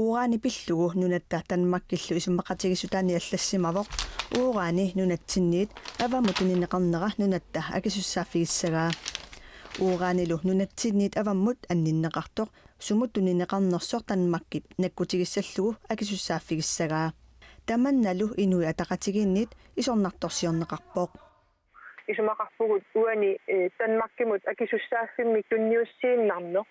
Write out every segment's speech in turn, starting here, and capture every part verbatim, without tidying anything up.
Urani pillugu nunatta Danmarkillu isumaqatigiissutaani allassimavoq. Urani nunatsinniit avammut tunineqarnera nunatta akisussaaffigissagaa. Uranilu nunatsinniit avammut anninneqartoq sumut tunineqarnersoq Danmarkip nakkutigissallugu akisussaaffigissagaa. Tamannalu Inuit Ataqatigiinniit isornartorsiorneqarpoq. Isumaqarpugut uani, eh, Danmarkimut akisussaaffimmik tunniussiinnarneq,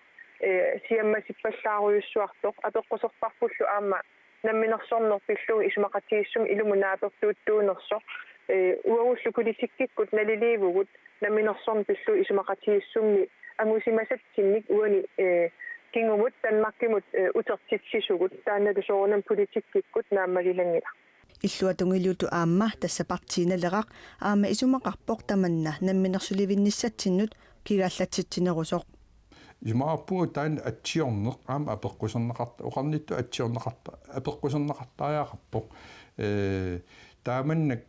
eh, siammasippallaarujussuartoq apeqquserparpullu aamma namminersorneq pillugu isumaqatigiissummi ilumut naapertuuttuunersoq, eh, uagullu politikkikkut naliliivugut namminersorneq pillugu isumaqatigiissummi angusimasatsinnik uani, eh, kingumut Danmarkimut, eh, utertitsisugut taannalu soorunami politikkikkut naammagilanngilaq. Illuatungiliuttut aamma tassa Partii Naleraq aamma isumaqarpoq tamanna namminersulivinnissatsinnut kigaallatsitsinerusoq. Isumaqarpunga taanna atsiorneq aamma apeqquserneqarta-, oqarnittut atsiorneqarta-, apeqquserneqartariaqarpoq. Ee, taamannak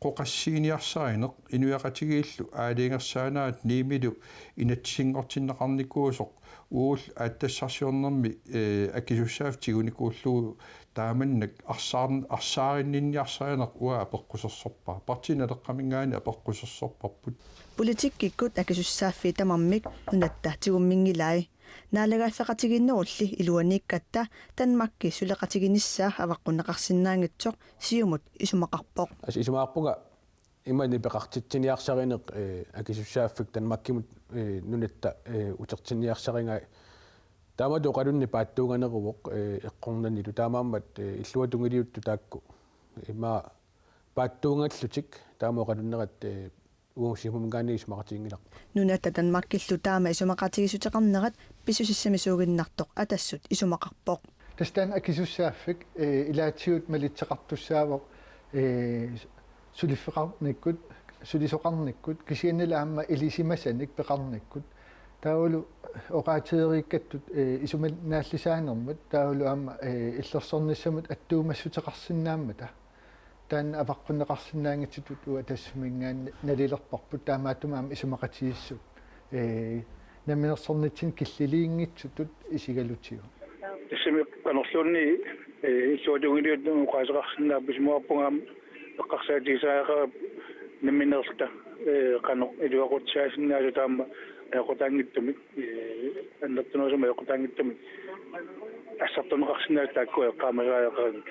oqassiiniarsarineq inuiaqatigiillu aalajangersaaneraat Nuummilu inatsisinngortinneqarnikuusoq uagullu aatsitassarsiornermi, ee, akisussaaffik tigunikuullugu taamannak arsaar-, arsaarinninniarsarineq uanga apeqqusersorpara. Partii Naleqqaminngaanniit apeqqusersorparput. Politikkikkut akisussaaffiit tamarmik nunatta tigumminngilai. Naalagaaffeqatigiinnerulli iluaniikkatta Danmarki suleqatiginissaa avaqqunneqarsinnaanngitsoq Siumut isumaqarpoq. Assut isumaqarpunga ima nipeqartitsiniarsarineq, eh, akisussaaffik Danmarkimut, eh, nunatta, eh, utertinniarsarigai. Taamatut oqalunneq paatsuunganeruvoq, eh, eqqornanilu. Taamaammat, eh, illuatungiliuttut taakku ima paatsuungallutik taama oqalunnerat, eh, uagut Siumuminngaanniit isumaqatiginngilarput. Nunatta Danmarkillu taama isumaqatigiissuteqarnerat pissusissamisuuginnartoq Atassut isumaqarpoq. Tassa taanna akisussaaffik, eh, ilaatigut malitseqartussaavoq, eh, suliffeqarnikkut, sulisoqarnikkut, kisiannili aamma ilisimasanik peqarnikkut. Taavalu oqaatigereerikkattut, eh, isumannaallisaanermut, taavalu aamma, eh, illersornissamut attuumassuteqarsinnaammata. Taanna avaqqunneqarsinnaanngitsutut uanga Atassuminngaanniit nalilerparput, taamaattumik aamma isumaqatigiissut, ee, namminersornitsinni killiliinngitsutut isigalutigu. Tassami qanorluunniit, ee, illuatungiliuttut oqaaseqarsinnaavoq, isumaqarpunga aamma eqqarsaatigisariaqarpoq nammineerluta, ee, qanoq iluaqutissaasinnaasoq taama ajoqutaanngitsumik, ee, annertunerusumik ajoqutaanngitsumik assartorneqarsinnaasoq taakku eqqaamasariaqarput.